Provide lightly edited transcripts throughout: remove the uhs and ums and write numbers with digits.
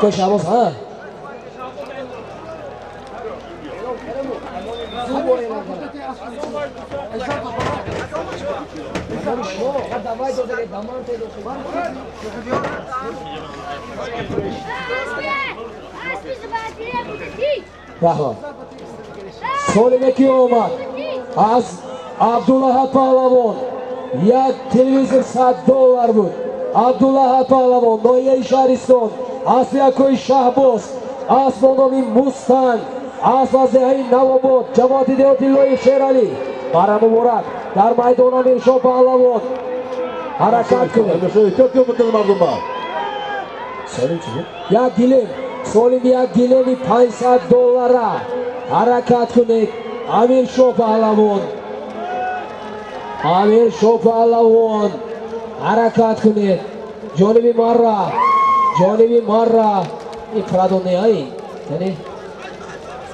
Акои Шаҳбоз, ҳа, раҳмат. Солиме ки омад аз Абдуллаҳад Паҳлавон як телевизор $100 буд. Абдуллаҳад Паҳлавон, ноҳияи Шаҳристон, асби акои Шаҳбоз, асб бо номи Мустанг, асб аз деҳаи Навобод, ҷамоати деҳоти Лои Шералӣ. Бара муборак, дар майдон Амиршоҳ Паҳлавон, ҳаракат кунед. Эҳтиёт кун, бутун мардум ба. Солим чӣ буд? Як гилем, Солим, як гилеми $500. Ҳаракат кунед, Амиршоҳ Паҳлавон, Амиршоҳ Паҳлавон, ҳаракат кунед. Ҷониби марра, ҷониби марра. Ин Прадо не, ай яъне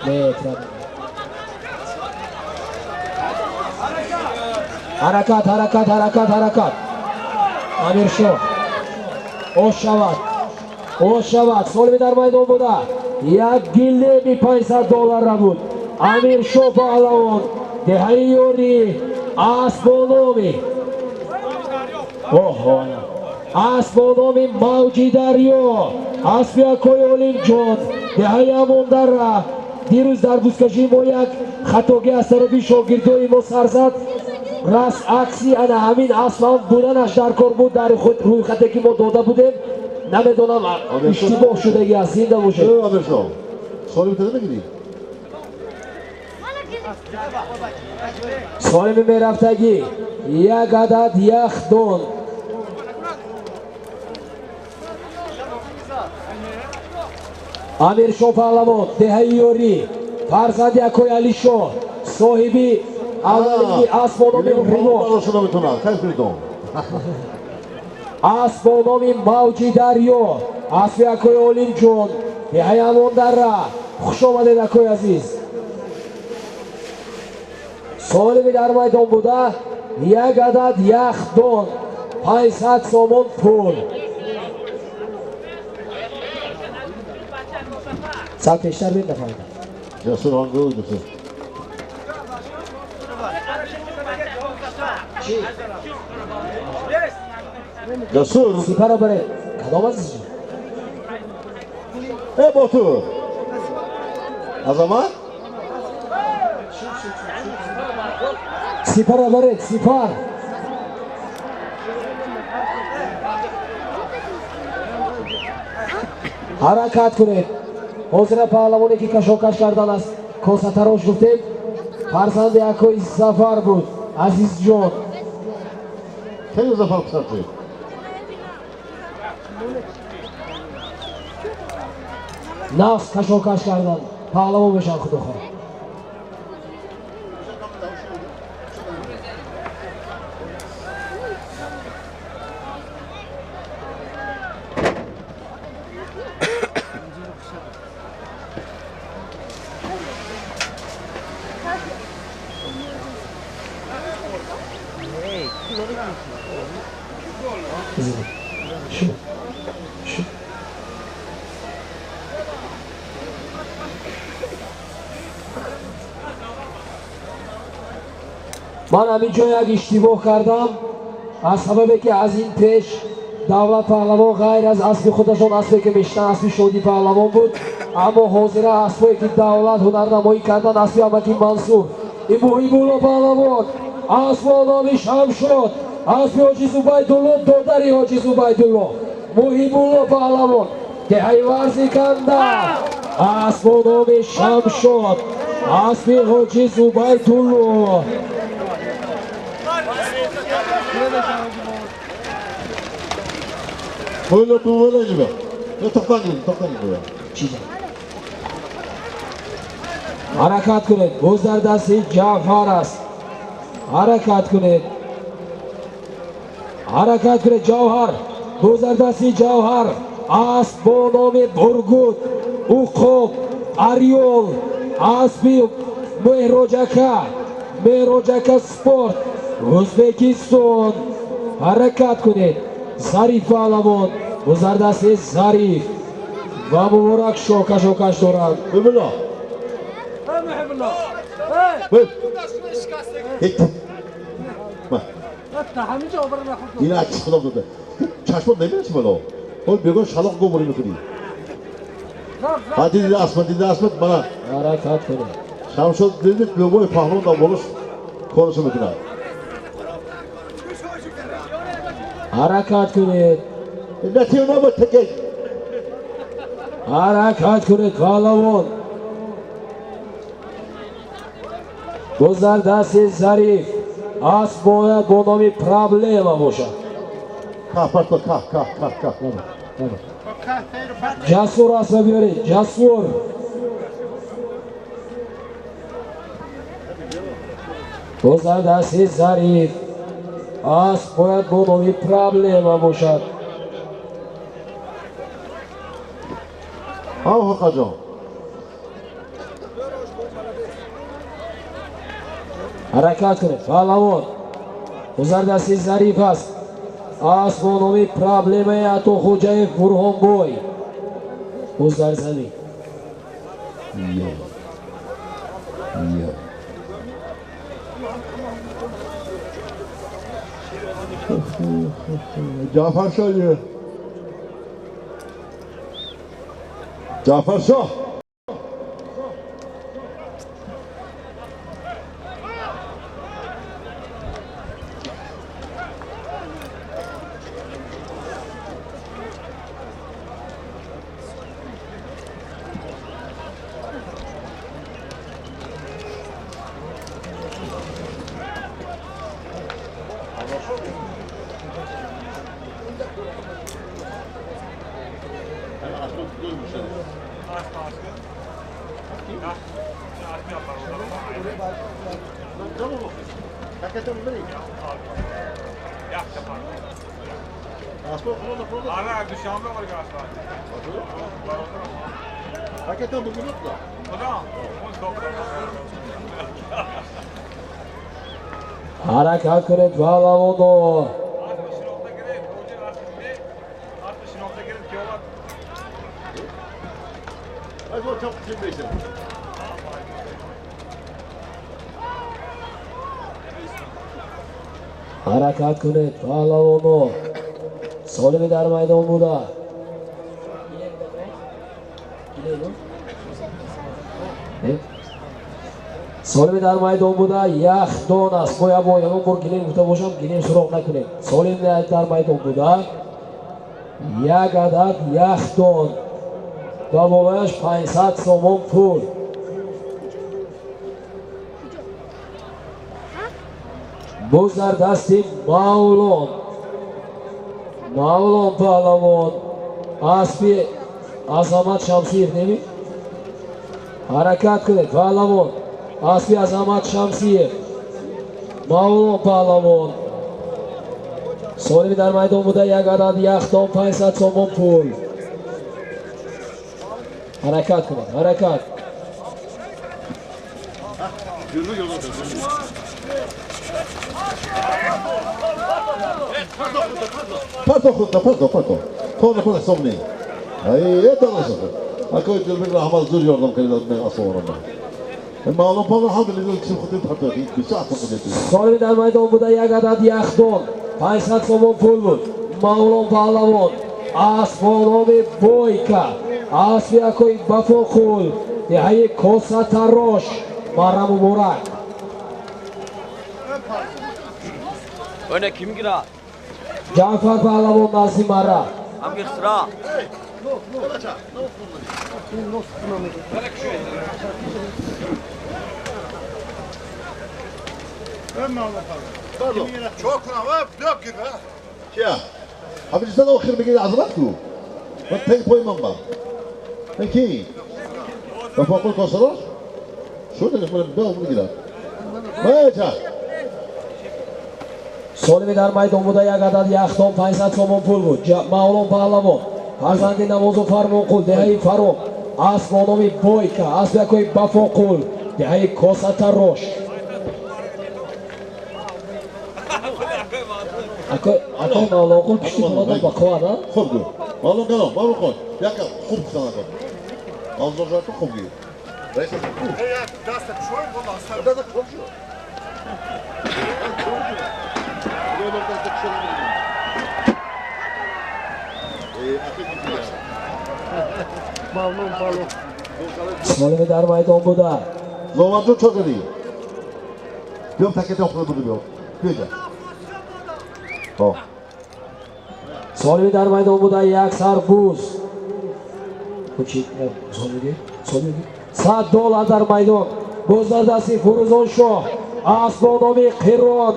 не, Прадо. Ҳаракат, ҳаракат, ҳаракат, ҳаракат! Амиршоҳ, ош шавад, ош шавад. Солими дар майдон буда як гилеми $500 буд. Амиршоҳ Паҳлавон, деҳаи Ёрӣ, асб бо номи, оҳо, асб бо номи Мавҷи Дарё, асби акои Олимҷон, деҳаи Амондара. Дирӯз дар бузкашии мо як хатогӣ аз тарафи шогирдои мо сар зад. Раст акси ана ҳамин асб ҳам буданаш дар кор буд дар рӯйхате ки мо дода будем. Намедонам, иштибоҳ шудагӣ аст. Зинда бошед. Амиршоҳ, солим тада мегирӣ? Солими мерафтагӣ як адад яхдон. Амиршоҳ Паҳлавон, деҳаи Ёрӣ, фарзанди акои Алишоҳ, соҳиби аввалини асб бо номи Риво. Шуда метавонад, кайф кунед. Асб бо номи Мавҷи Дарё, асби акои Олимҷон, деҳаи Амондара. Хуш омадед, акои азиз. Солими дар майдон буда як адад яхдон, 500 сомон пул. Сал пештар бед, нафаҳмидам. Ҷасур ҳангу, Ҷасур. Ҷасур. Сипара баред, кадом азизҷон? Э, Ботур, Азамат. Сипара баред, сипар. Ҳаракат кунед. Ҳозира паҳлавоне ки кашокаш кардан аз косатарош гуфтем, фарзанди акои Зафар буд, Азизҷон. Хеле Зафар писарчи. Нафс кашокаш кардан, паҳлавон мешаванд, худохоҳ. Шу, шу. Ман ҳамин ҷо як иштибоҳ кардам, аз сабабе ки аз ин пеш Давлат Паҳлавон ғайр аз аспи худашон аспе ки мешитан, аспи Шодӣ Паҳлавон буд. Аммо ҳозира аспое ки Давлат ҳунарнамоӣ кардан, аспи амаки Мансур Ибуҳибулло Паҳлавон, асб бо номи Шамшод, аспи Ҳоҷи Зубайдулло, додари Ҳоҷи Зубайдулло, Муҳибулло Паҳлавон, деҳаи Варзи Канда, асб бо номи Шамшод, аспи Ҳоҷи Зубайдулло. Böyle böyle gibi. Ne toqtan gibi, toqtan gibi. Ҳаракат кунед, боз дар дасти Ҷаъфар аст. Ҳаракат кунед, ҳаракат кунед, Ҷавҳар, боз дар дасти Ҷавҳар, асб бо номи Бургут, Уқоб, Арёл, аспи Меҳроҷака, Меҳроҷака спорт, Ӯзбекистон. Ҳаракат кунед, Зариф паҳлавон, боз дар дасти Зариф. Ва муборак шокашокаш дорад. Бибило. این عکس خودم داده چشمات نمیرسی بالا اون بگو شلاق گموری میکنی. ها دیدی اسمت دیدی اسمت من حرکت کنه شمشاد دیدید لوگوی پهلوان در بالاش کارشو میکنه. حرکت کنید. نتیجه نبود تکه. حرکت کنید پهلوان. گذر دست ظریف اسب باید با نام پرابلما باشد. که که که جسور اسب بیارید. جسور گذر دست ظریف اسب باید با نام پرابلما باشد. آه جان حرکت کنید پهلوان. گذر دستی ظریف است. اسب با نام پرابلمه عطا خوجایف برهانبوی. گذر زمین. جعفر شاه جعفر شاه حرکت کنید پهلوان. حرکت کنید پهلوان. سالمی در میدان بوده. سالمی در میدان بوده. یخدان است. باید با یکان بار گلیم گفته باشم گلیم سراغ نکنید. سالم در میدان بوده. یک عدد یخدان و بالایش 500 سومون پول. باز در دست مولان. مولان پهلوان. اسب عظمت شمسیف نمی؟ حرکت کنید پهلوان. اسب عظمت شمسیف. مولان پهلوان. سالمی در میدان بوده. یک عدد یخدان 500 سومون پول. حرکت کنید. حرکت. پرتو خود پرتو پرتو تو خود حساب نی. ای داداش اكو دل رحمة زور يردم كده من اصور ما معلوم حاضر اللي خود پرتو بساعت خود. سالمی در میدان بوده. یک عدد یخدان 500 سومون پول بود. مولان پهلوان. اسب با نام بویکا. اسب اکوی بفاقول دهه کوسه تراش. محرم مبارک. Öne kim girer? جعفر پهلوان نزدی مره. چیا؟ حبيبي سنة آخر بيجي عزمتكو. ما تيجي بوي ماما. کی؟ بفاقول كسرش؟ شو ده من بيو من كده؟ ما چا؟ سالمی در میدان بوده. یک عدد یخدان 500 سومون پول بود. مولان پهلوان. فرزند نماز و فرمانقول دهه فرام. اسب با نام بویکا. اسب یکوی بفاقول دهه کاسه تراش. اکوی مولان قول پشتی کنادم با قوه نه؟ خوب گو. Маълум кардам, маълум кун. Яка хуб гуфтан накун. Авзор ту хуб гир. Раис хуб. Даста чой буд асар. Даста хуб шуд. Солими дар майдон буда. Зоварҷон чо кардӣ? Биём такета охира буду биём. Биёҷа. Ҳо. Солими дар майдон буда як сарбуз. Кучик, солими, солими. $100 дар майдон. Боз дар дасти Фурӯзоншоҳ. Асп бо номи Қирон.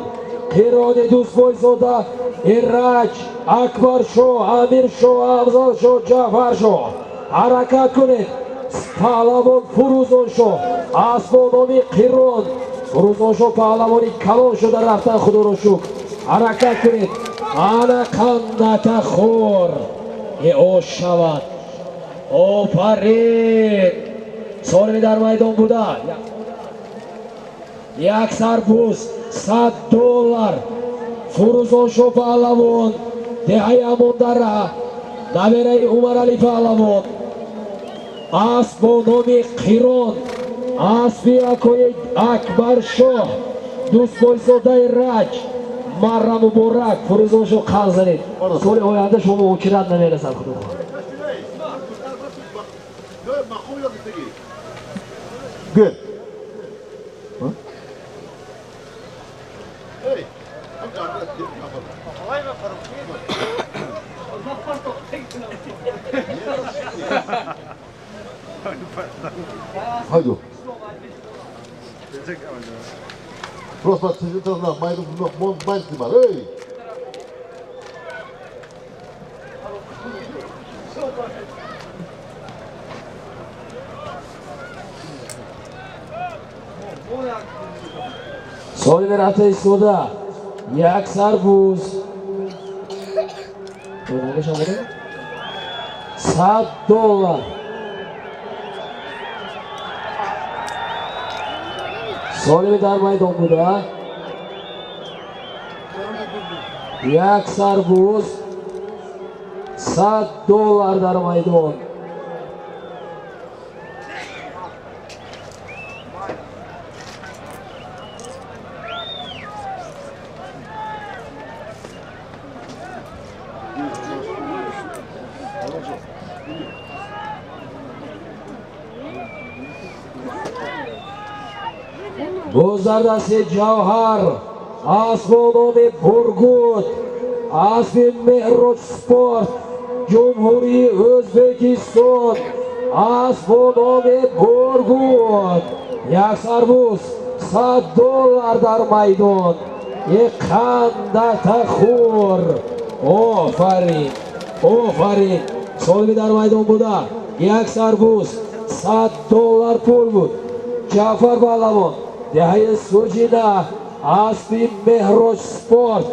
Қирони Дӯстбойзода, Ираҷ, Акбаршоҳ, Амиршоҳ, Афзалшоҳ, Ҷаъфаршоҳ. Ҳаракат кунед. Паҳлавон Фурӯзоншоҳ. Асп бо номи Қирон. Фурӯзоншоҳ паҳлавони калон шуда рафтан, худоро шукр. Ҳаракат кунед. Ана қандата хӯр. Е ош шавад. Офарин. Солими дар майдон буда. Як сарбуз $100. Фурӯзоншоҳ паҳлавон. Деҳаи Амондара. Набераи Умарали паҳлавон. Асп бо номи Қирон. Аспи акои Акбаршоҳ. Дӯстбойзодаи Раҷ. Марра муборак. Фурӯзоншоҳ қанд занед. Соли оянда шумо мумкинат намерасад, худо хоҳад. Гӯ. Haydi. Просто tarafından mayın mayın var. Hey. Солими рафта истода. Як сарбуз. $100. Солими дар майдон буда. Як сарбуз $100 дар майдон. Боз дар дасти Ҷавҳар асп бо номи Бургут, аспи Меҳроҷ спорт, Ҷумҳурии Ӯзбекистон, асп бо номи Бургут. Як сарбуз $100 дар майдон. Як қандата хӯр. Офарин, офарин. Солими дар майдон буда. Як сарбуз $100 пул буд. Ҷаъфар паҳлавон, деҳаи Суҷина, аспи Меҳроҷ спорт,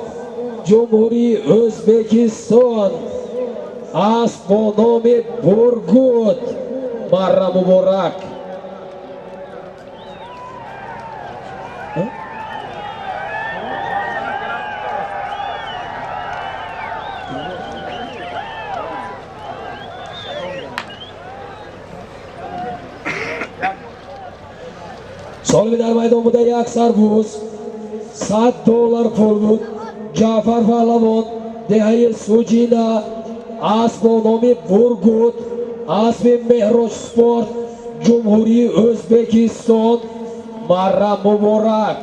Ҷумҳурии Ӯзбекистон, асп бо номи Бургут. Марра муборак. Солими дар майдон буда як сарбуз $100 пул буд. Ҷаъфар паҳлавон, деҳаи Суҷина, асп бо номи Бургут, аспи Меҳроҷ спорт, Ҷумҳурии Ӯзбекистон. Марра муборак.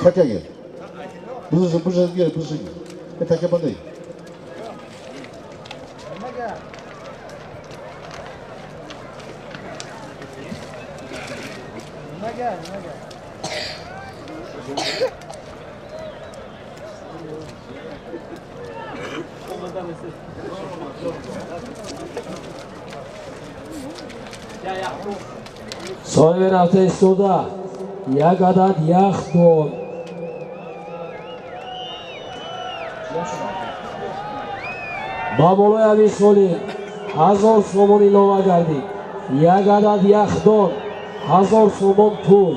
Taka gel. Buzun buzun gel buzun. Taka bana. Солими рафта истода. як адад яхдон. Ба болои ҳамин соли 1000 сомон илова гардид. Як адад яхдон, 1000 сомон пул.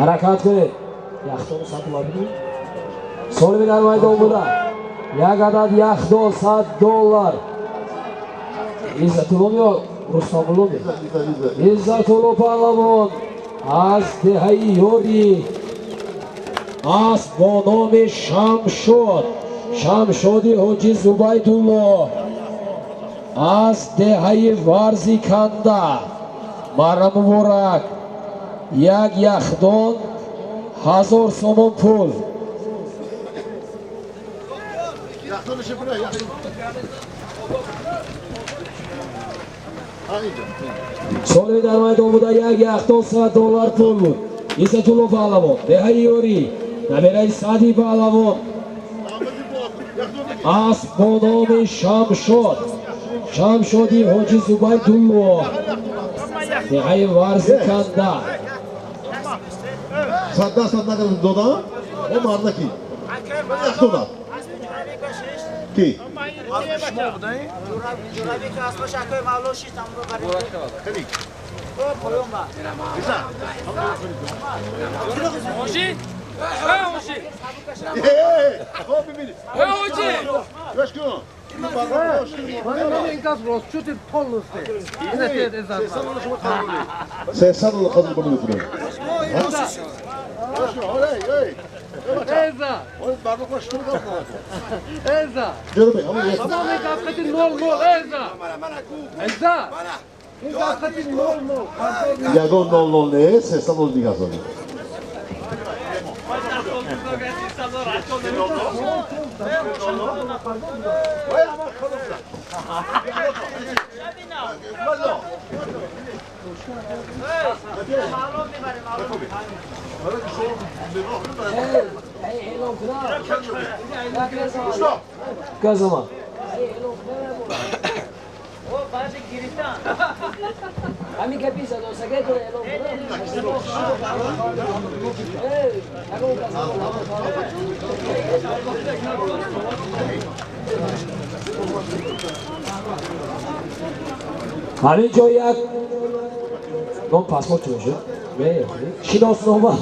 Ҳаракат кунед. Яхдон сатилабидӣ. Солими дар майдон буда. Як адад яхдон $100. Иззатулло ё Рустамулло? Иззатулло паҳлавон аз деҳаи Ёрӣ, асп бо номи Шамшод, Шамшоди Ҳоҷи Зубайдулло аз деҳаи Варзи Канда. Мара муборак. Як яхдон, 1000 сомон пул. Соли дар майдон буда як яхдон $100 пул буд. Иззатулло паҳлавон, деҳаи Ёрӣ, набераи Саъди паҳлавон, асп бо номи Шамшод, Шамшоди Ҳоҷи Зубайдулло, деҳаи Варзи Канда. 100 нагар дода, о мардаки. Яхдона. Ки? Ягон 0-0 нест, 300 дигар зад. Казама. Ҳамин ҷо як ном паспорт чӣ мешуд? Шиноснома.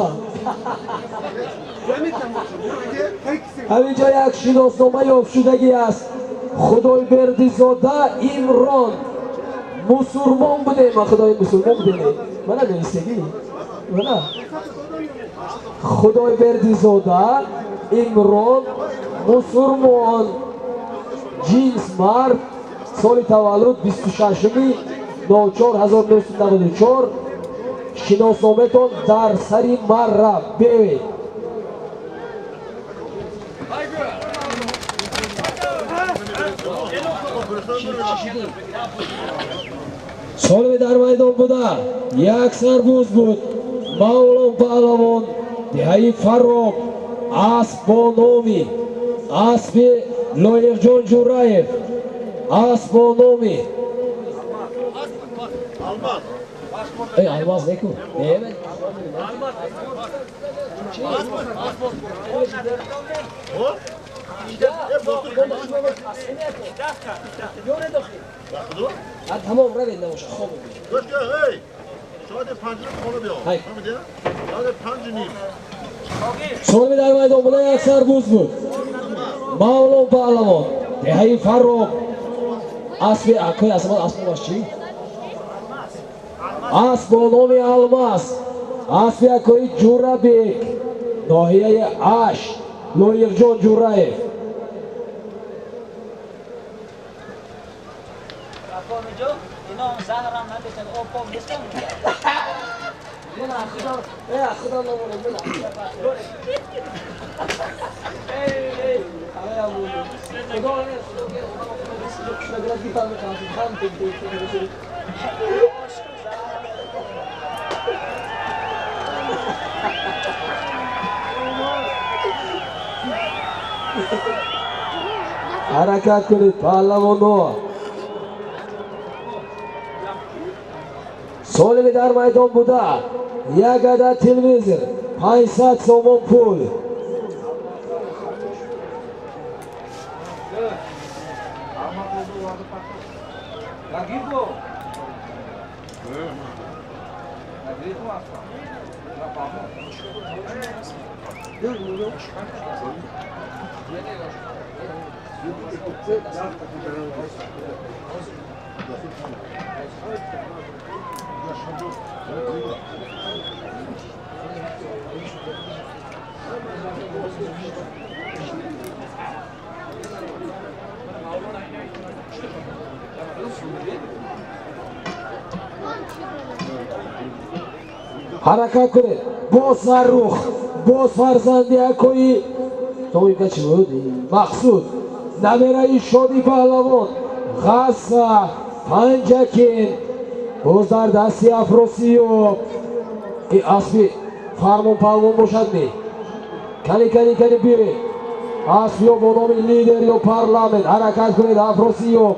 Ҳамин ҷо як шиноснома ёфтшудагӣ аст. Худойбердизода Имрон. Мусулмон будем, ма худои мусулмон будем. Мана нависагӣ. Мана. Худойбердизода Имрон мусулмон, ҷинс мард, соли таваллуд 26-04-1994. Шиносномаатон дар сари марра биёед. Соли дар майдон буда як сарбоз буд. Мавлон паҳлавон, деҳаи Фарроб, асп бо номи аспи Лоиқҷон Ҷураев, асп бо номи Алмаз неку. تمام روید نباشه خواب گوش کن هی ساعت 5 خونه بیا فهمیدی؟ ساعت 5:30 سالمی در میدان بوده یک سربوز بود مولون پهلوان دهه فرخ اسب اکوی اسمان اسب باش چی؟ اسب با نام الماس اسب اکوی جورابیک ناحیه 8 لویق جان جورایف ҳаракат кунед паҳлавонҳо. Солими дар майдон буда як адад телевизор 500 сомон пул. Ҳаракат кунед. Боз Фаррух, боз фарзанди акои тоика чӣ буд? Мақсуд, набераи Шоди паҳлавон, Ғазза, Панҷакент, боз дар дасти Афросиёб. Ин аспи фармон паҳлавон бошад ми? Кани кани кани биёед. Асп ё бо номи лидер ё парламент. Ҳаракат кунед Афросиёб.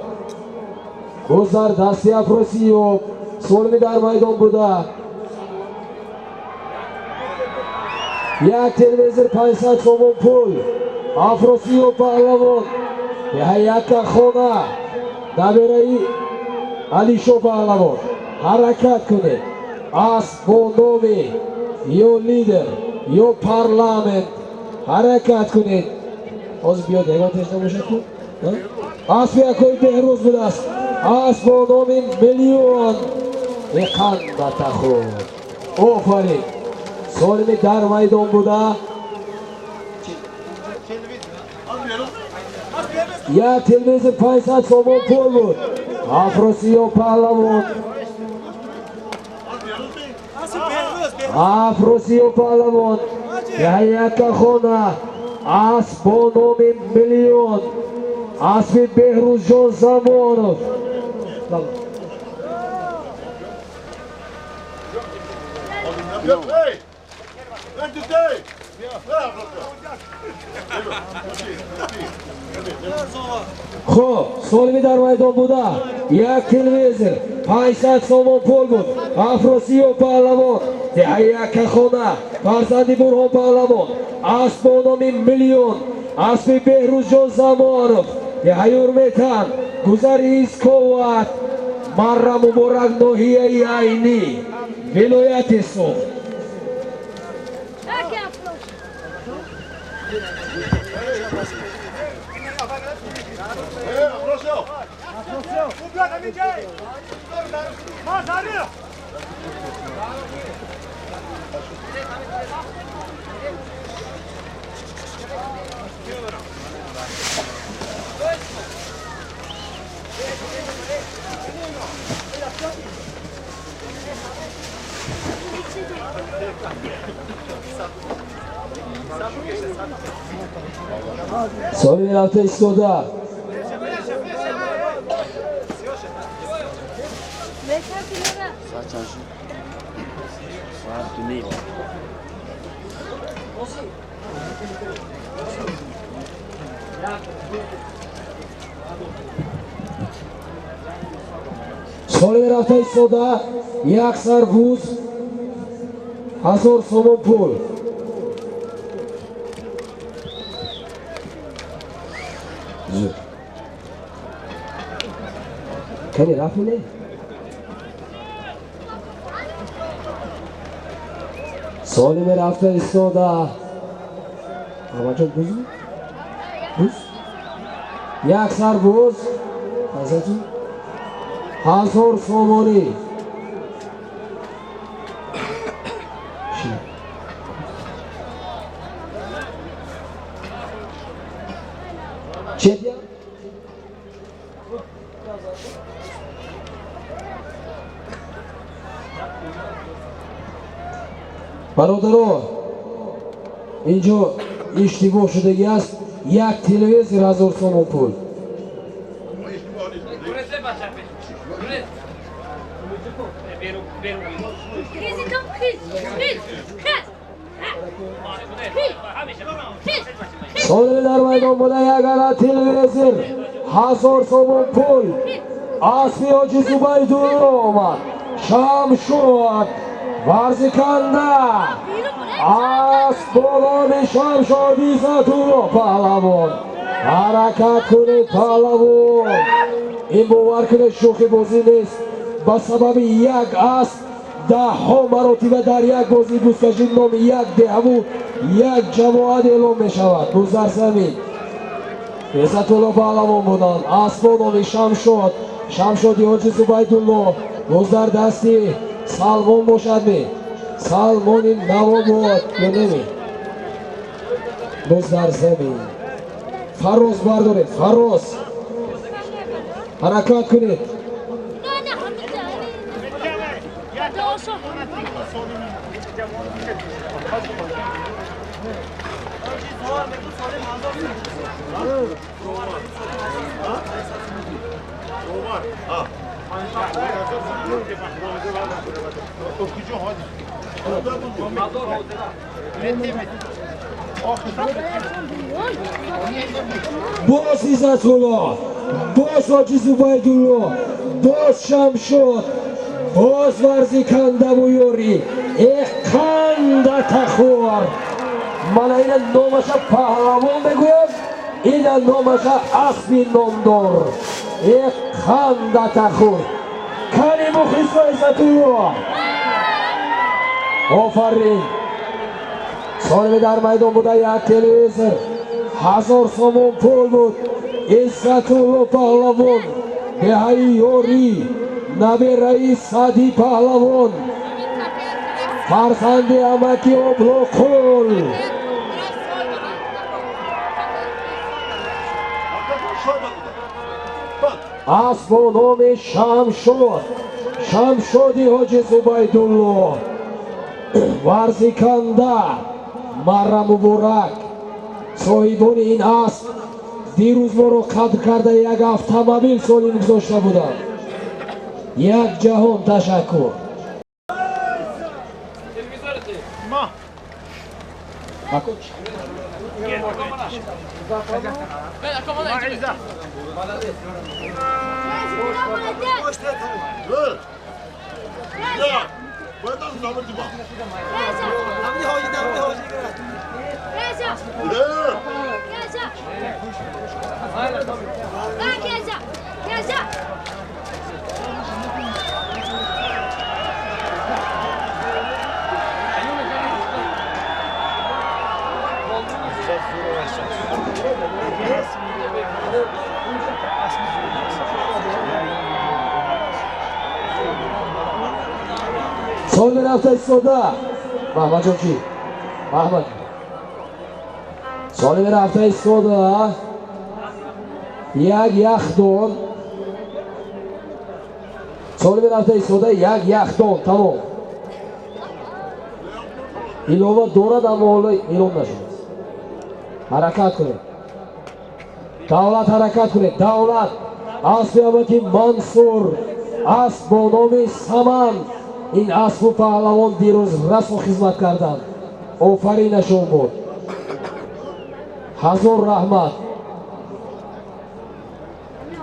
Боз дар дасти Афросиёб. Солими дар майдон буда. Як телевизор 500 сомон пул. Афросиёб паҳлавон. Яка хона. Набераи Алишо паҳлавон. Ҳаракат кунед. Асп бо номи ё лидер ё парламент. Ҳаракат кунед. Ҳозир биёд ягон теш набошад ку? Асп якои Беҳрӯз будааст. Асп бо номи Миллион. Иқандата худ. Офарин. Солими дар майдон буда. Як телевизор 500 сомон пул буд. Афросиёб паҳлавон. Афросиёб паҳлавон. Яка хона. Асп бо номи Миллион. Аспи Беҳрӯзҷон Замонов. Хуб, солими дар майдон буда. Як телевизор 500 сомон пул буд. Афросиёб паҳлавон. Яка хона. Фарзанди Бурҳон паҳлавон. Асп бо номи Миллион. Аспи Беҳрӯзҷон Замонов. Ҳаюр метан. Гузари Исковат. Марра муборак ноҳияи Айнӣ. Вилояти Суғд. Солими рафта истода. Солими рафта истода. Як сарбуз 1000 сомон пул. Зуд. Кани рафт не? Солим рафта истода. Мамаҷон буз? Буз? Як сар буз. Ҳазрату 1000 сомонӣ. Чедя? Бародаро, инҷо иштибоҳ шудагӣ аст. Як телевизор 1000 сомон пул. Соли дар майдон буда як ана телевизор 1000 сомон пул. Аспи Ҳоҷи Зубайдулло омад. Шамшод варзиканда асп болони Шамшод Иззатулло паҳлавон. Ҳаракат кунед паҳлавон. Ин бовар кунед шӯхи бозӣ нест. Ба сабаби як асп даҳҳо маротиба дар як бозӣ бузкашӣ номи як деҳаву як ҷамоат эълон мешавад. Буздарзамин Иззатулло паҳлавон буданд. Асп бо номи Шамшод, Шамшоди Ҳоҷи Зубайдулло. Боз дар дасти Салмон бошад ми? Салмони Навобод ё неми? Боз дар замин. Фароз бардоред, фароз. Ҳаракат кунед. Боз Иззатулло, боз Ҳоҷи Зубайдулло, боз Шамшод, боз варзикандаву ёрӣ. Эх, қанда тахор. Мана ина номаша паҳлавон мегӯям, ина номаша аспи номдор. Эх, қанда тахор. Кани мухлисо Иззатулло. Офарин. Солими дар майдон буда як телевизор 1000 сомон пул буд. Иззатулло паҳлавон, деҳаи ёрӣ, набераи Сади паҳлавон, фарзанди амаки Облоқул. Асп бо номи Шамшод, Шамшоди Ҳоҷи Зубайдулло. Варзиканда марра муборак. Соҳибони ин асп дирӯз моро қадр карда як автомобил солим гузошта буданд. Як ҷаҳон ташаккур. Соли рафта истода. Маҳмадҷон чӣ? Маҳмад. Соли рафта истода. Як яхдон. Соли рафта истода як яхдон. Тамом. Илова дорад, аммо ҳоло эълон нашудааст. Ҳаракат кунед. Давлат ҳаракат кунед. Давлат. Аспи амаки Мансур. Асп бо номи Саман. Ин аспу паҳлавон дирӯз расму хизмат карданд. Офаринашон буд. 1000 раҳмат.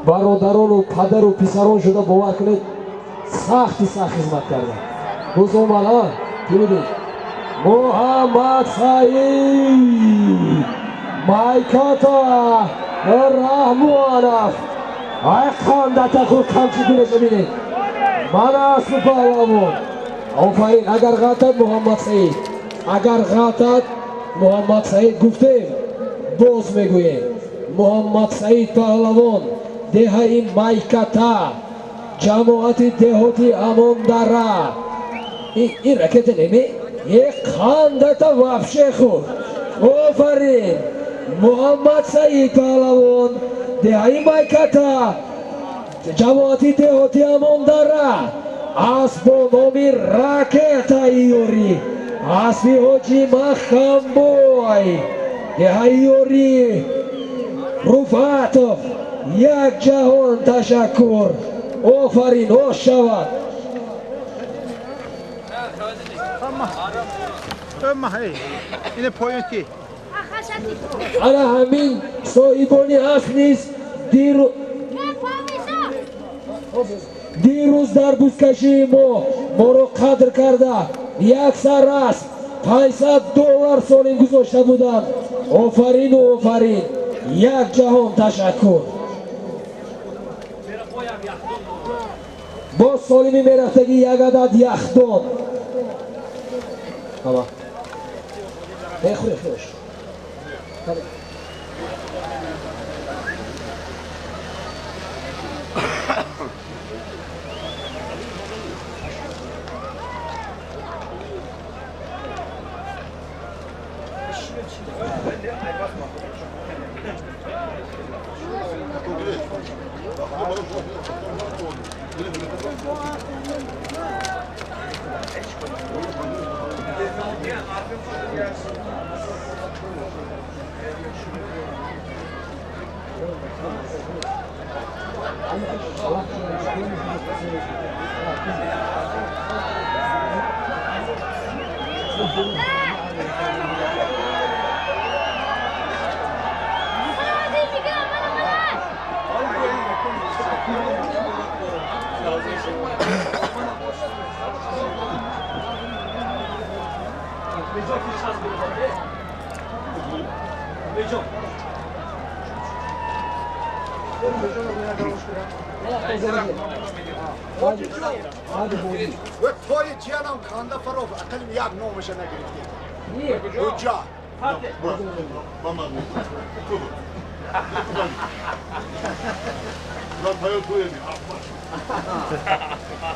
Бародарону падару писарон шуда бовар кунед сахти сахт хизмат карданд. Боз омад, а? Ки будед? Муҳаммад Саид. Майката. Раҳмонов. Ай қандата худ камчи гулеша бинед. Мана аспи паҳлавон. Офарин, агар ғалтад Муҳаммад Саид. Агар ғалтад Муҳаммад Саид гуфтем, боз мегӯем. Муҳаммад Саид паҳлавон, деҳаи Майката, ҷамоати деҳоти Амондара. Ин ракета неме? Е қандата вообще худ. Офарин. Муҳаммад Саид паҳлавон, деҳаи Майката, ҷамоати деҳоти Амондара, асп бо номи Ракетаи Ёрӣ, аспи ҳоҷи Махамбой, деҳаи Ёрӣ, Руфатов. Як ҷаҳон ташаккур. Офарин, ош шавад. Ана ҳамин соҳибони асп низ дирӯз дар бузкашии мо моро қадр карда як сар асп $500 солим гузошта буданд. Офарину офарин, як ҷаҳон ташаккур. Боз солими мерафтагӣ як адад яхдон. Хӯре, хӯреш.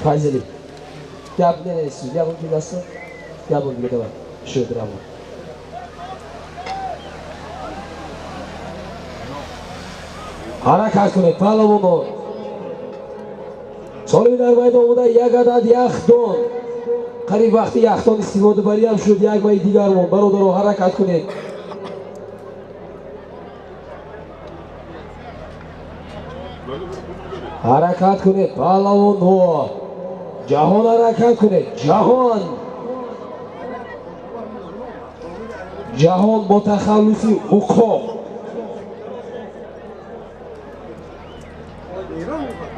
Файзали, гап ненесу, ягон ки даста, ягон дига давай, шуд равон. Ҳаракат кунед, паҳлавонон. Солими дар майдон буда як адад яхдон. Қариб вақти яхдон истифода бариам шуд, як май дигармон. Бародаро, ҳаракат кунед. Ҳаракат кунед, паҳлавонҳо. Ҷаҳон ҳаракат кунед, ҷаҳон. Ҷаҳон бо тахаллуси уқоб.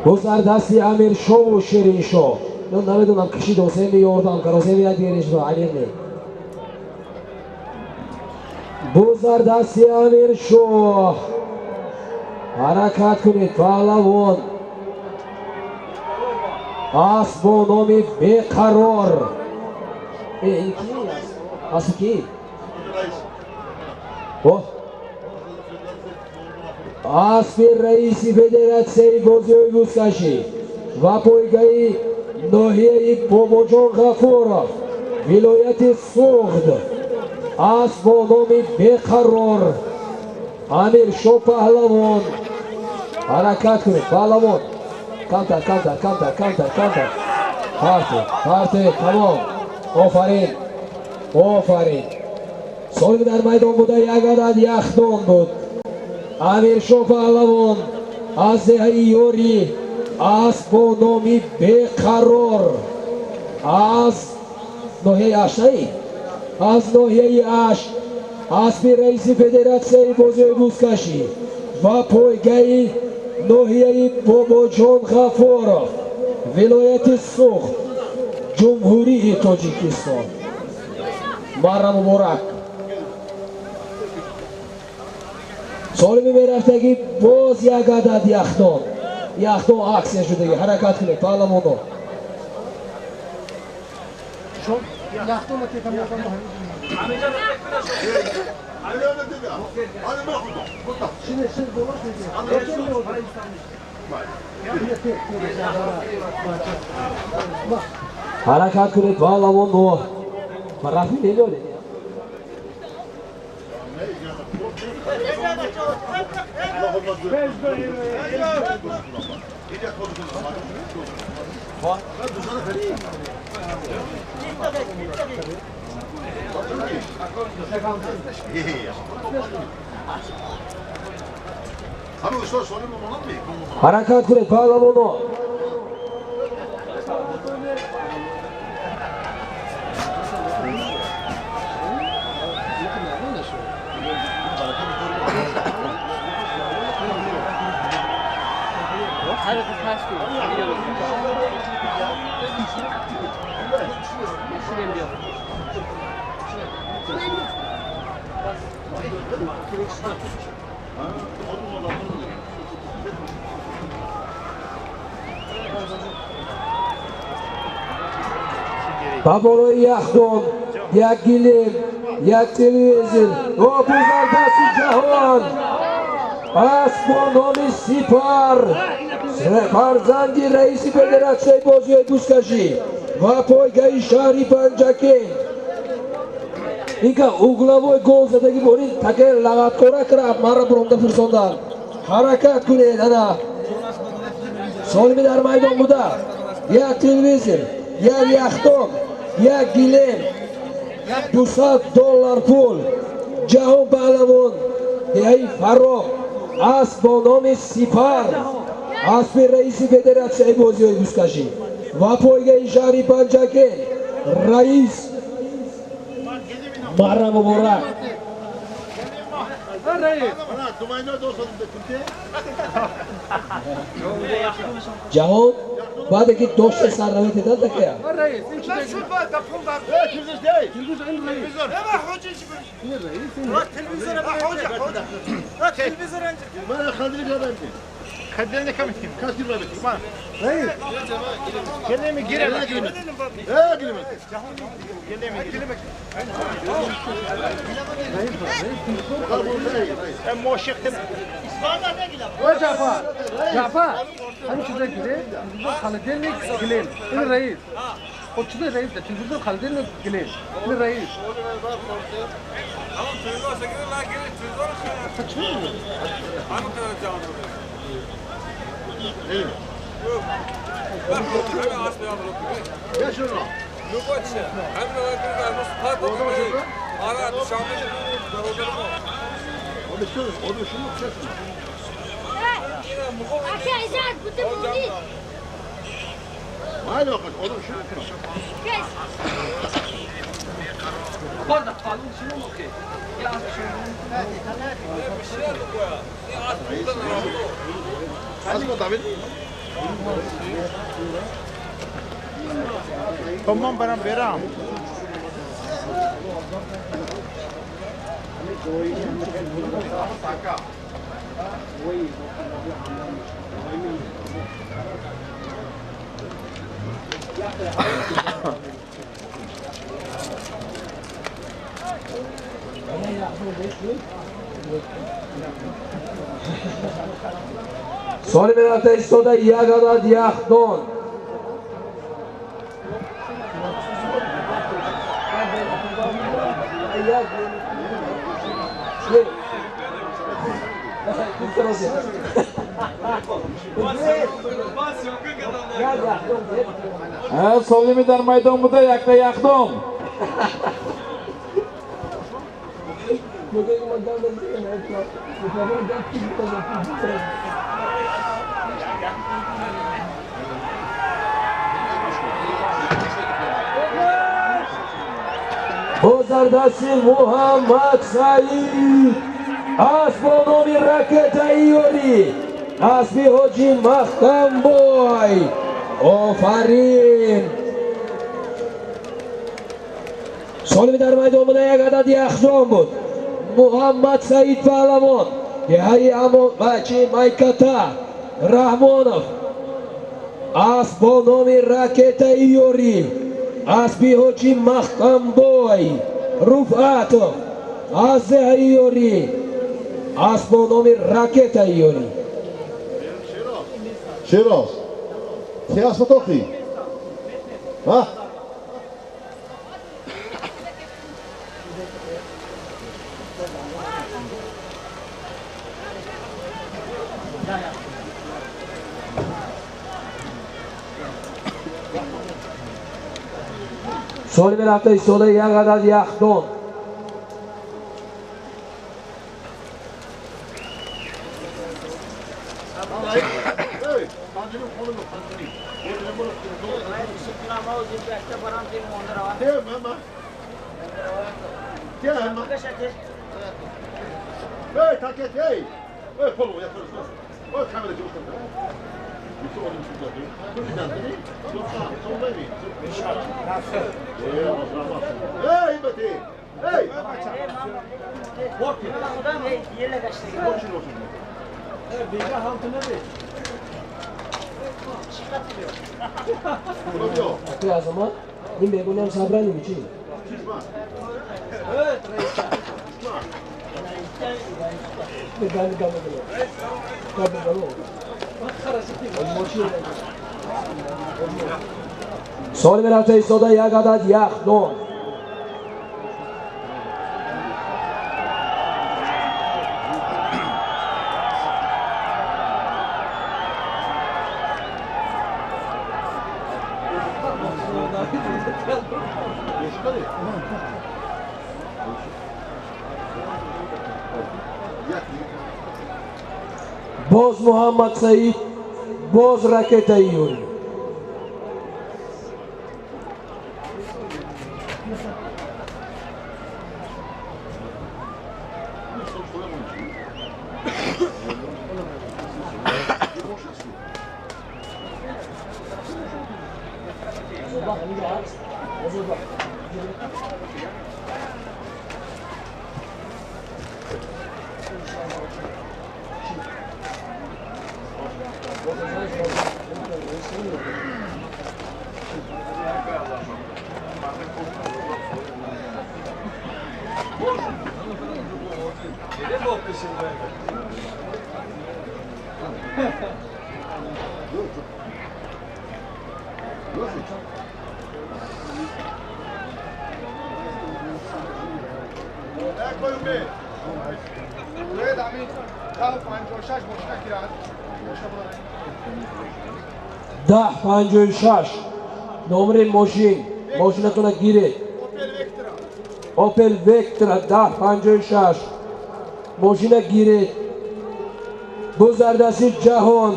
Боз дар дасти Амиршову Шириншоҳ. Ман намедонам киши досеми ёрдам каросеми як дигаришро аниқ не. Боз дар дасти Амиршоҳ. Ҳаракат кунед, паҳлавон. Асп бо номи Беқарор. Ин ки аст? Асп ки? Аспи раиси федератсияи бозиҳои бузкашӣ ва пойгаи ноҳияи Бобоҷон Ғафуров, вилояти Суғд. Асп бо номи Беқарор. Амиршоҳ паҳлавон. Ҳаракат кунед, паҳлавон. Камтар, камтар, камтар, камтар, камтар. Парте, парте, тамом. Офарин, офарин. Солими дар майдон буда як адад яхдон буд. Амиршоҳ паҳлавон аз деҳаи Ёрӣ, асп бо номи Беқарор, аз ноҳияи Ашт, аз ноҳияи Ашт, аспи раиси федератсияи бозиҳои бузкашӣ ва пойгаи ноҳияи Бобоҷон Ғафуров, вилояти Суғд, Ҷумҳурии Тоҷикистон. Марра муборак. Солими мерафтагӣ боз як адад яхдон. Яхдон аксия шудагӣ. Ҳаракат кунед паҳлавоно. Ҳаракат кунед паҳлавоно. Рафи мелёлед. Ҳаракат кунед паҳлавоно. Ба болои яхдон як гилем, як телевизор, о бузардаси ҷаҳон асп бо номи Сипар, фарзанди раиси федератсияи бозиҳои бузкашӣ ва пойгаи шаҳри Панҷакент. Инка угловой гол задагӣ борин таке лағаткора кара марра буромда фирсондан. Ҳаракат кунед ана. Солими дар майдон буда. Як телевизор, як яхдон, як гилем, $200 пул. Ҷаҳон паҳлавон деҳаи Фарроҳ, асп бо номи Сипар, аспи раиси федератсияи бозиҳои бузкашӣ ва пойгаи шаҳри Панҷакент, раис Марра муборак. Ҷаҳон баъде ки дошта сарравӣ дидан такая. جعفر همین چیزایی که خالدین گلین این رئیس خب چیزای رئیس تلویزیون خالدین گلین این رئیس من برم برم Соли мерафта истода як адад яхдон. Солими дар майдон буда якта яхдон. Бозардаси Муҳаммад Саид, асп бо номи ракетаи ёрӣ, аспи ҳоҷи Маҳкамбой. Офарин! Солими дар майдон буда як адад яхдон буд. Муҳаммад Саид паҳлавон Деҳаи Амочи Майката Раҳмонов, асп бо номи Ракетаи Ёрӣ, аспи ҳоҷи Маҳкамбой Руфъатов аз деҳаи Ёрӣ, асп бо номи Ракетаи Ёрӣ. Шероз, ти асп тохи? Ҳа? Солими рафта истода як адад яхдон. Азамат, ин бегониам сабрани чи? Солими рафта истода як адад яхдон. Боз Муҳаммад Саид, боз Ракетаи Ёрӣ. Даҳ 56 номери мошин, мошинатона гиред. Опел Вектра 1056 мошина гиред. Бузардаси ҷаҳон,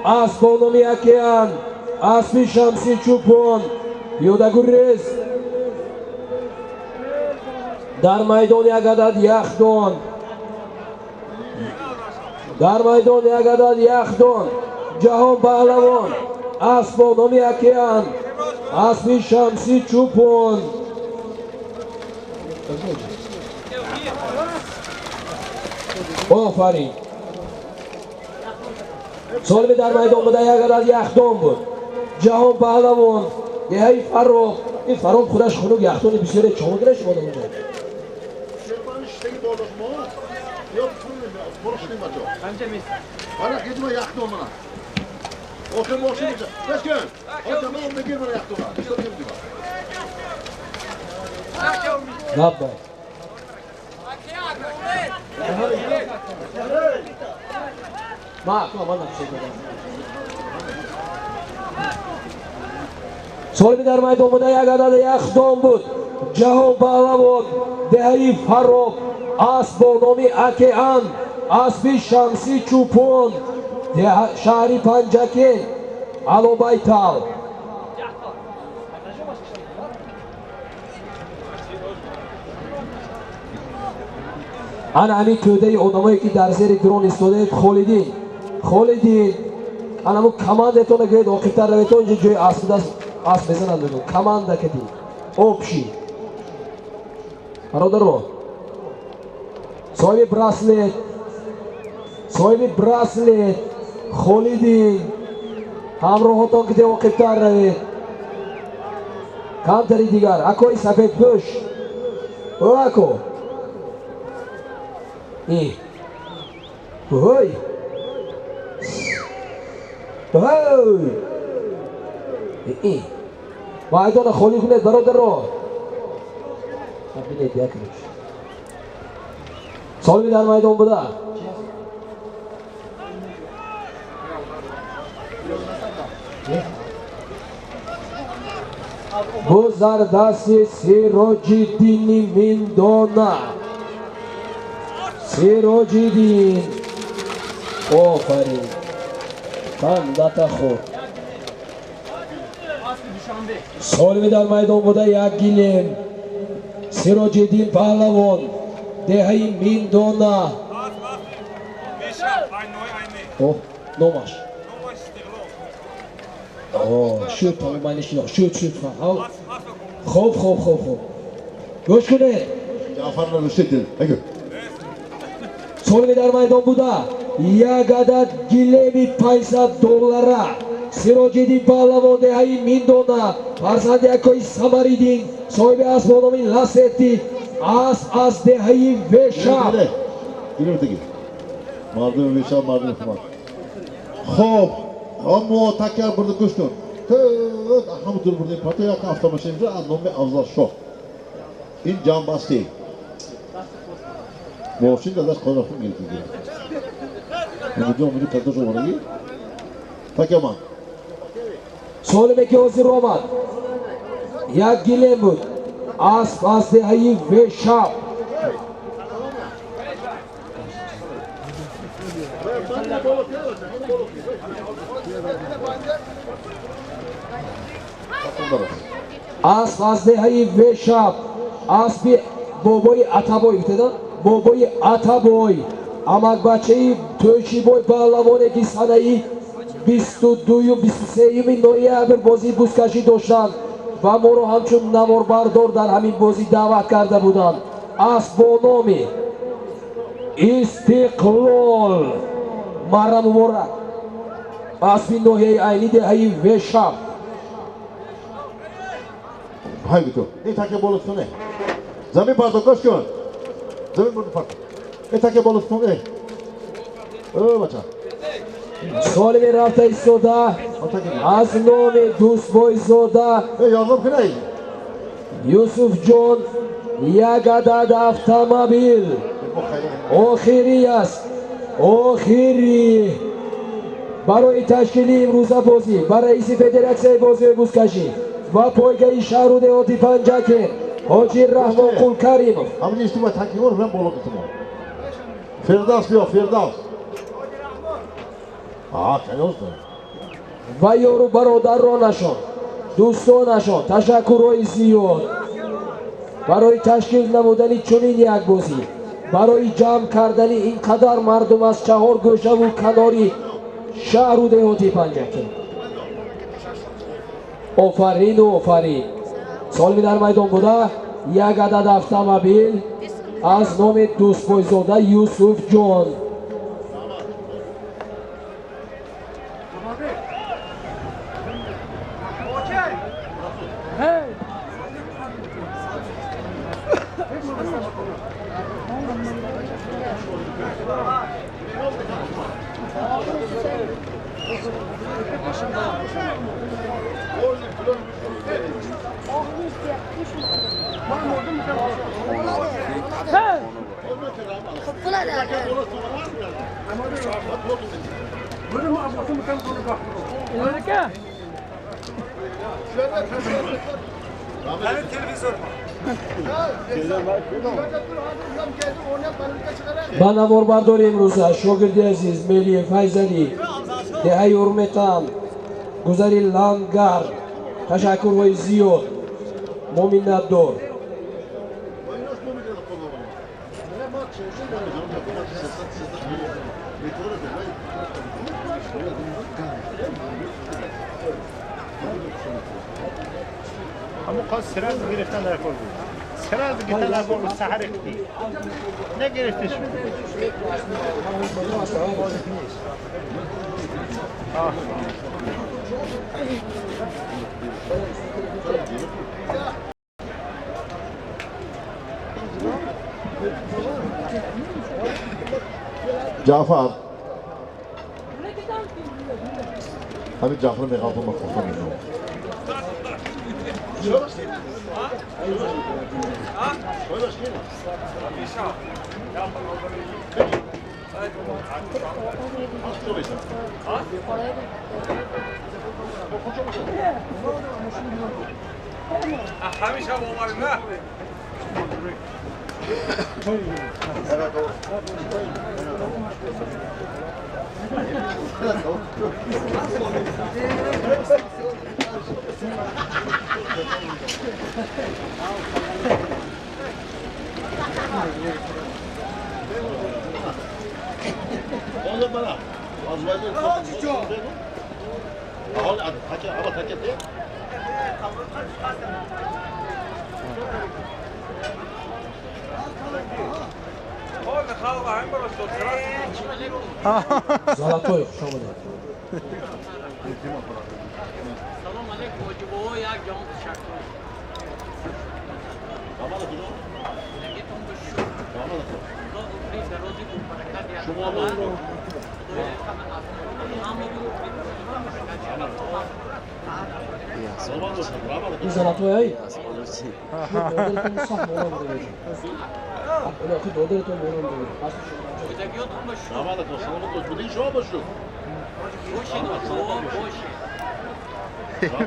асп бо номи Океан, аспи Шамси Чӯпон, пиёдагурез. Дар майдон як адад яхдон. Дар майдон як адад яхдон. Ҷаҳон паҳлавон, асп бо номи Океан, аспи Шамси Чӯпон. Офарин. Солими дар майдон буда як адад яхдон буд. Ҷаҳон паҳлавон, деҳаи Фарох. Ин Фарох худаш хунук яхдони бисёре чома гирад шумо дар онҷо. Лаббай. Солими дар майдон буда як адад яхдон буд. Ҷаҳон паҳлавон, деҳаи Фарох, асп бо номи Океан, аспи Шамси Чӯпон, шаҳри Панҷакент, Алобайтал. Ана ҳамин тӯдаи одамое ки дар зери дрон истодаед, Холидин, Холидин, ана ҳамун командатона гӯед оқибтар равед, онҷо ҷои асп будаст, асп мезананд мегӯ. Команда кадӣ, общий. Бародаро, соҳиби браслет, Соҳиби браслет Холидин ҳамроҳотон ки оқибтар равед. Камтари дигар акои сафедпӯш. О ако. И. Ой. Ой. И. Майдона холӣ кунед бародаро. Бинед як рӯз. Солими дар майдон буда. Бузардасти Сироҷиддини Миндона. Сироҷиддин. Офарин. Қандата хӯрд. Солими дар майдон буда як гилем. Сироҷиддин паҳлавон. Деҳаи Миндона. О, номаш. Шуд тамомани шуд шуд. Хоб хоб хоб хоб. Гӯш кунед. Солими дар майдон буда як адад гилеми $500. Сироҷиддин паҳлавон деҳаи Миндона, фарзанди акои Самариддин, соҳиби асп бо номи Ласетти, асп аз деҳаи Вешаб. Мардуми Вешаб, мардуми Хумар. Хоб, мо такяр бурда гӯш кун. Ҳама дур бурдем пато як автомашина аз номи Афзалшоҳ. Ин ҷамъбастӣ. Мошин дадаш қодафун гирифтиги. Инҷо муди кадош овардаги. Такяман. Солиме ки ҳозир омад. Як гилем буд. Асп аз деҳаи Вешаб. Асп аз деҳаи Вешаб. Аспи бобои Атабой гуфтеда? Бобои Атабой. Амакбачаи Тӯйчибой паҳлавоне ки санаи 22-23 ноябр бозии бузкашӣ доштанд ва моро ҳамчун наворбардор дар ҳамин бозӣ даъват карда буданд. Асп бо номи Истиқлол. Марра муборак. Аспи ноҳияи Айни деҳаи Вешаб. Ҳай гуто. Ин таке болот куне. Замин парто гӯш кун. Замин бурду парто. Ин таке болот кун. Э бача. Солими рафта истода аз номи Дӯстбойзода Юсуфҷон як адад автомобил. Охирӣ аст. Охирӣ. Барои ташкили имрӯза бозӣ ба раиси федератсияи бозиҳои бузкашӣ ва пойгаи шаҳру деҳоти Панҷакент Ҳоҷи Раҳмонқул Каримов. Фирдавс биё, Фирдавс. Ва ёру бародаронашон, дӯстонашон ташаккурҳои зиёд барои ташкил намудани чунин як бозӣ, барои ҷамъ кардани ин қадар мардум аз чаҳор гӯшаву канори шаҳру деҳоти Панҷакент. Офарину офарин. Солими дар майдон буда як адад автомобил аз номи Дӯстбойзода Юсуфҷон. Ба наворбардори имрӯза шогирди азиз Мелиев Файзалӣ, деҳаи Урметан, гузари Лангар, ташаккурҳои зиёд, мо миннатдор. Ҳамон қаз сират гирифтан дар кор буд. چرا دیگه تلفن سحر اختی نگرفته شد. جعفر همین جعفر میخوام تو مخوفتم اینو همیشه با اومدیم نه Золотой хуш омадед. Салом алейкум, ҳоҷибобо, як ҷон ташаккур. Ин золотой ай?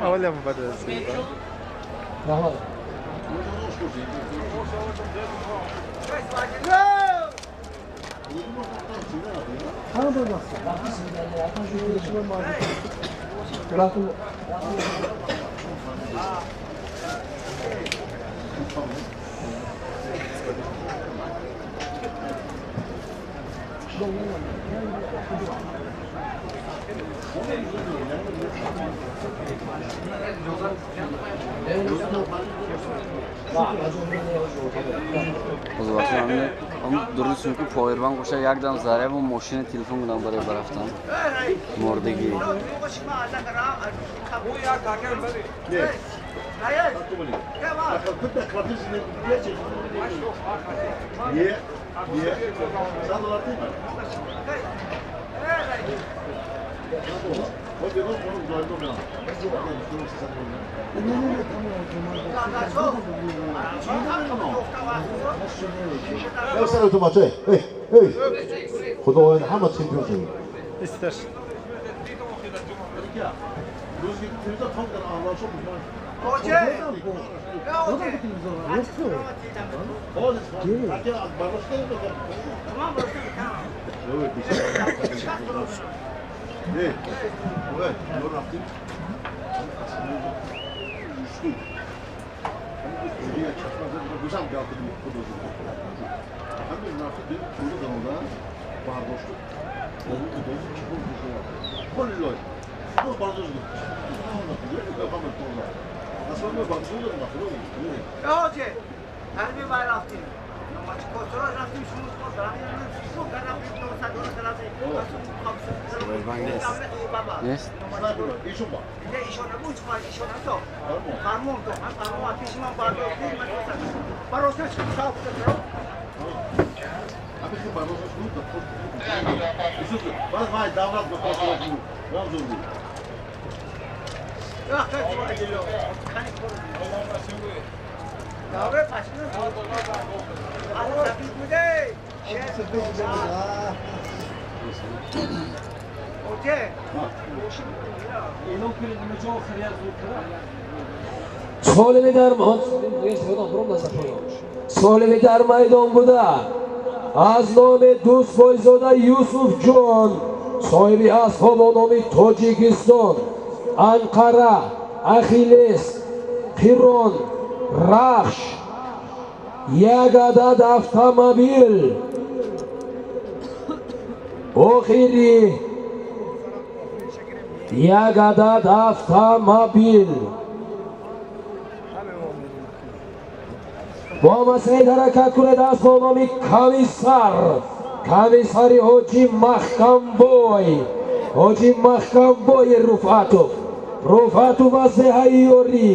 Olha, parece. Дуруст ки повербанк боша, якдам заряву мошина телефон кунам барои барафтан. Мордагӣ. خداوند همه چمپیون شدیم. Нест? Солими дар майдон буда аз номи Дӯстбойзода Юсуфҷон, соҳиби аспҳо бо номи Тоҷикистон, Анқара, Ахиллес, Қирон, Рахш, як адад автомобил. Охири як адад автомобил. Муҳаммад Саид ҳаракат кунед, асп бо номи Комиссар, Комиссари Ҳоҷи Маҳкамбой, Ҳоҷи Маҳкамбои Руфъатов, Руфъатов аз деҳаи Ёрӣ.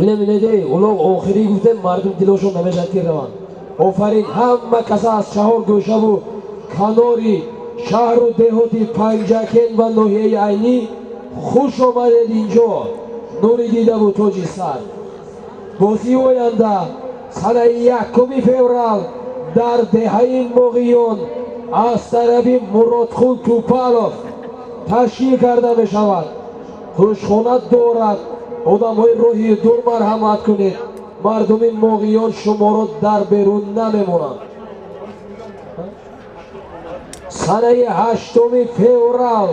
Инам улоғ охирӣ гуфтем, мардум дилошон намешад ки раванд. Офарин ҳама каса аз чаҳор гӯшаву канори шаҳру деҳоти Панҷакент ва ноҳияи Айнӣ хуш омадед инҷо, нури дидаву тоҷи сар. Бозии оянда санаи 1 феврал дар деҳаи Моғиён аз тарафи Муродқул Тупалов ташкил карда мешавад. Хушхона дорад. Одамҳои роҳи дур марҳамат кунед, мардуми Моғиён шуморо дар берун намемонанд. Санаи 8 феврал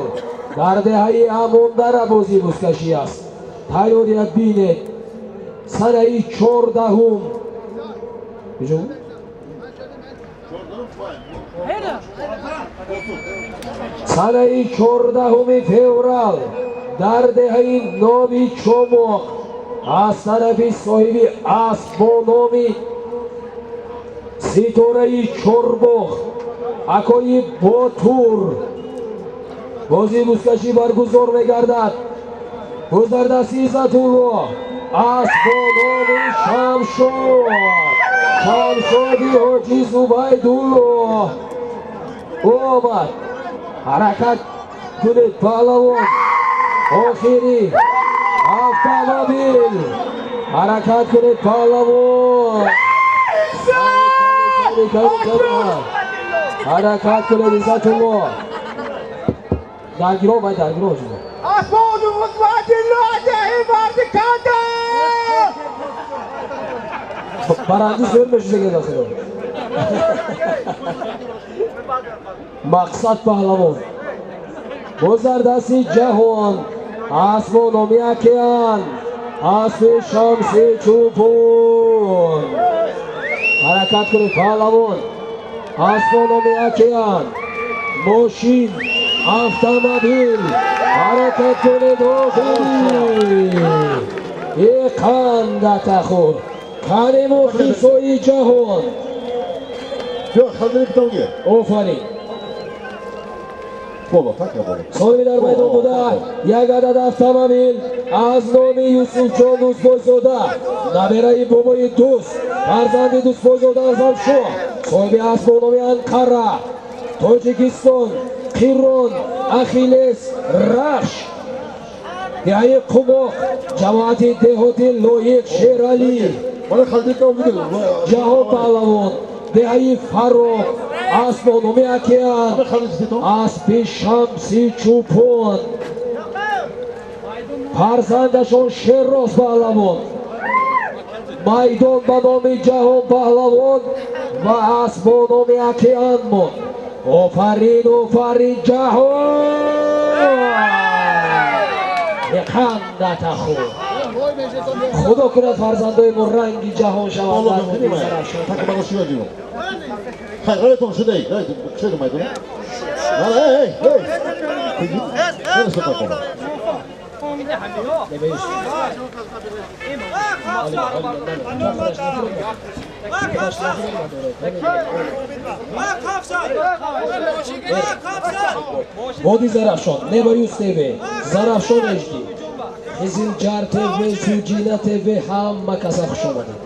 дар деҳаи Амондара бозии бузкашӣ аст. Тайёрият бинед. Санаи 14 санаи 14 феврал дар деҳаи Нови Чомоқ аз тарафи соҳиби асп бо номи Ситораи Чорбоғ акои Ботур бозии бузкашӣ баргузор мегардад. Гузардасти Иззатулло асп бо номи Шамшод, Шамшоди Ҳоҷи Зубайдулло омад. Ҳаракат кунед паҳлавон. Охири автомобил. Ҳаракат кунед паҳлавон. Ҳаракат кунед Иззатулло. Даргиро вай даргиро ҳоҷиро. Баранди зӯр мешудагед охиро. Мақсад паҳлавон. Гузардасти ҷаҳон асп бо номи Океан, аспи Шамси Чӯпон. Ҳаракат кунед паҳлавон. Асп бо номи Океан, мошин, автомобил. Ҳаракат кунед охири. Иқандата худ. Кани мухлисои ҷаҳон. Офарин. Соҳиби дар майдон буда як адад автомобил аз номи Юсуфҷон Дӯстбойзода, набераи бобои дӯст, фарзанди Дӯстбойзода Азамшоҳ, соҳиби асп бо номи Анқара, Тоҷикистон, Қирон, Ахиллес, Рахш, деҳаи Қумоқ, ҷамоати деҳоти Лоиқ Шералӣ, Ҷаҳон паҳлавон, деҳаи Фароғ, асп бо номи Океан, аспи Шамси Чӯпон, фарзандашон Шерроз паҳлавон, майдон ба номи Ҷаҳон паҳлавон ва асп бо номи Океан монд. Офарин, офарин ҷаҳон! Иқандата худ. Худо кунад фарзандои мо ранги ҷаҳон шаванд. Води Зарафшон, Небоюз ТВ, Зарафшон HD, Хизилҷар ТВ, Суҷина ТВ, ҳама каса хуш омадед.